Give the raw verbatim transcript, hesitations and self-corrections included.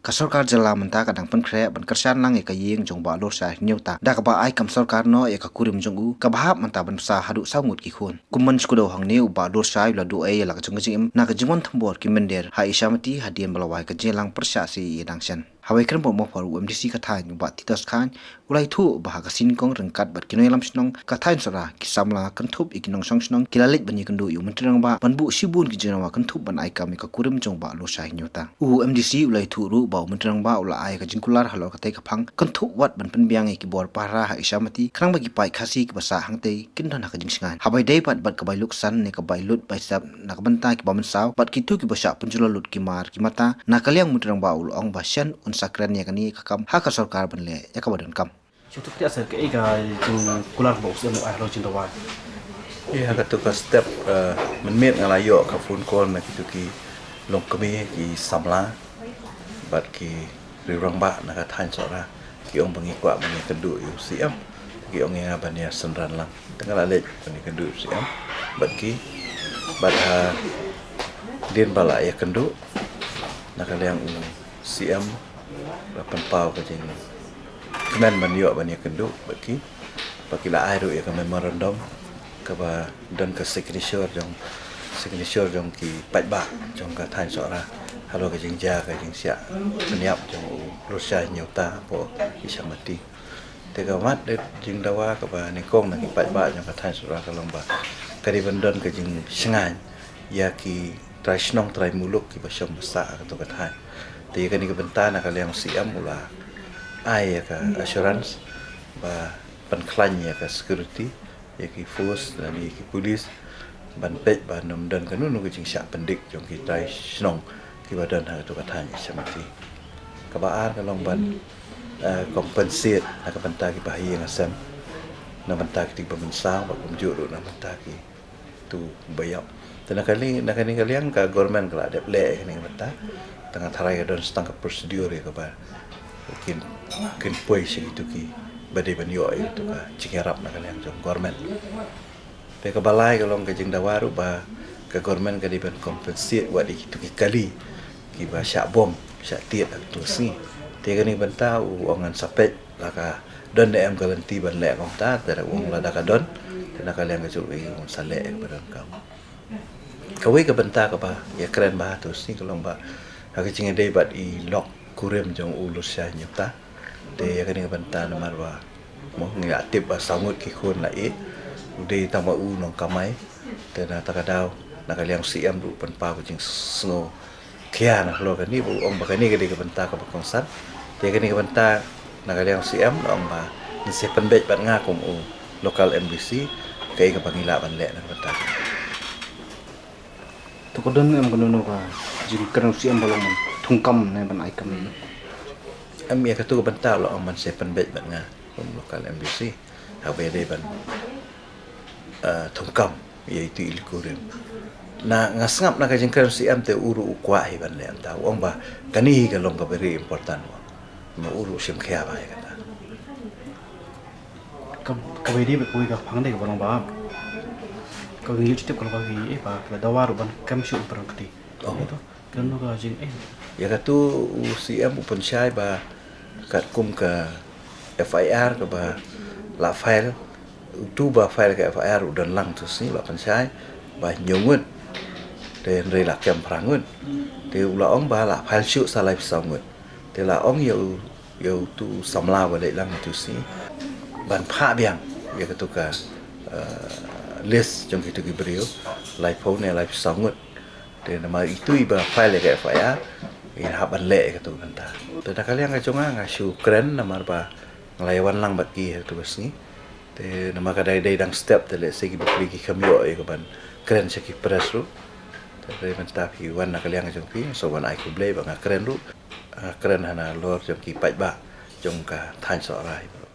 Ka sorkar jylla mynta ka dang pynkhreh ban kyrshan lang ïa ka ïing jong Bah Lurshai Hynñiewta da kaba ai kam sorkar noh ïa ka kurim jong u kaba hap mynta ban bsa haduh saw ngut ki khun. Kum ban shu kdew hangne, u Bah Lurshai u la duh ei ïa la ka jong ka jingim na ka jingwan thombor ki mynder ha Ishamati hadien ba la wai ka jingïalang pyrshah sha ïing dang shen. Haba ïakren bad u Mawphor, u M D C ka thaiñ, u Bah Titus Chyne, u la ïathuh ba ha ka sien kong ryngkat bad ki nongïalam shnong ka thaiñ Sohra, ki samla kynthup ïa ki nongshong shnong ki la leit ban ïakynduh ïa u Myntri Rangbah ban buh shibun ki jingdawa kynthup ban ai kam ïa ka kurim jong Bah Lurshai Hynñiewta. U M D C u la ïathuh ruh ba u Myntri Rangbah u la ai ka jingkular halor katei ka phang kynthup wat ban pynbiang ïa ki bor pahara ha Ishamati khnang ba ki paid Khasi kiba sah hangtei kin don ha ka jingshngaiñ. Haba ïadei pat bad ka bai luk san ne ka bai lut bai sep na ka bynta kiba mynsaw bad kito kiba shah pynjulor lut ki mar ki mata, na ka liang u Myntri Rangbah u la ong ba shen un sa kren ïa kane ka kam ha ka sorkar ban leh ïa kaba donkam. Shu tu phi sa kaei ka jingkular ba u Syiem u ai halor jingdawa? Ïa, ha katu ka step, eh, mynmiet nga la ïoh ka phone call na kitu ki longkmie, ki samla bad ki riew rangbah na ka thaiñ Sohra. Ki ong ba ngi kwah ban ïakynduh ïa u Syiem. Ki ong ïa nga ban ïa synran lang. Te nga la leit ban ïakynduh ïa u Syiem bad ki, bad hadien ba la ïakynduh, na ka liang u Syiem la pynpaw ka jingkmen ban ïoh ban ïakynduh bad ki, bad ki la ai ruh ïa ka memorandum kaba don ka signature jong, signature jong ki paidbah jong ka thaiñ Sohra halor ka jingjia ka jingshah pynïap jong u Lurshai Hynñiewta hapoh Ishamati. Te ka mat de jingdawa kaba nyngkong na ki paidbah jong ka thaiñ Sohra ka long ba ka dei ban don ka jingshngaiñ ïa ki trai shnong trai muluk kiba shong ba sah ha katu ka thaiñ. Te ïa kane ka bynta na ka liang u Syiem u la ai ïa ka assurance ba pynkhlaiñ ïa ka security, ïa ki force lane ïa ki police ban peit ba ym don kano kano ka jingshah pyndik jong ki trai shnong kiba don ha katu ka thaiñ Ishamati. Kaba ar ka long ban, eh, compensate na ka bynta ki bahaïing hasem, na bynta ki, kiba mynsaw, bad kumjuh ruh na bynta ki tu ba ïap. Te na kane, na kane ka liang ka government ka la dep leh ïa kane ka bynta. Tang ha tharai ka don tang ka procedure ïa kaba kin, kin poi sha kitu kiba dei ban ïoh ïa kitu ka jingïarap na ka liang jong government. Te kaba lai ka long ka jingdawa ruh ba ka government ka dei ban compensate wat ïa kitu ki kali kiba shah bom, shah tied ha katu ka sngi. Te kane ka bynta u ong ngan sa peit la ka don ne em ka lynti ban leh kumta, te u ong lada ka don, te na ka liang ka jong u un sa leh ïa kaba donkam. Kawei ka bynta kaba ïakren bha ha katu ka sngi ka long ba ha ka jingïadei bad i lok kurim jong u Lurshai Hynñiewta. Te ïa kane ka bynta namar ba mo ngi la tip ba saw ngut ki khun la ïeh, u dei tang ba u nongkamai. Te na kata ka daw na ka liang u Syiem ruh u pynpaw ka jingsngew khia na halor kane ba u ong ba kane ka dei ka bynta kaba kongsan. Te kane ka bynta na ka liang u Syiem la ong ba ngin sa pynbeit bad nga kum u local M D C kaei kaba ngi lah ban leh na ka bynta. To ka don em kano kano ka jingkren u Syiem ba long ban thungkam ne ban ai kam? Em, ïa katu ka bynta la ong ban sa pynbeit bad nga kum local M D C. Haba ïadei ban, eh, thungkam ïa itu i lok kurim. Na nga sngap na ka jingkren u Syiem te u ruh u kwah hi ban leh, mynta u ong ba kane hi ka long kaba ri important mo. Ma u ruh u shim khia bha ïa kata. Ka, kaba ïadei bad kawei ka phang de kaba long ba ka ïoh tip ka long ba ki, eh, ba ka la dawa ruh ban kam shuh para kti. Oh. Ïa to. Kano ka jing, eh. Ïa katu u Syiem u pynshai ba katkum ka F I R kaba la file, utu ba file ka F I R u don lang tu sngi, la pynshai ba hynñiew ngut. Te hynrei la kem phra ngut. Te u la ong ba la file shuh sa laiphew saw ngut. Te la ong ïa u, ïa utu samla ba leit lang tu sngi ban phah biang ïa katu ka, eh, list jong kitu ki briew, laiphew ne laiphew saw ngut. Te namar itu i ba file ïa ka F I R, i hap ban leh ïa katu ka bynta. Te na ka liang ka jong nga, nga shu kren namar ba nga la ïa wan lang bad ki ha katu ka sngi. Te namar ka dei, dei dang step, te lehse ki bapli ki kham ïoh ïa ka ban kren sha ki press ruh. Te hynrei mynta phi wan na ka liang ka jong phi, nga sngewbha ban ai khublei ba nga kren ruh. Nga kren ha nalor jong ki paidbah jong ka thaiñ Sohra hi baroh.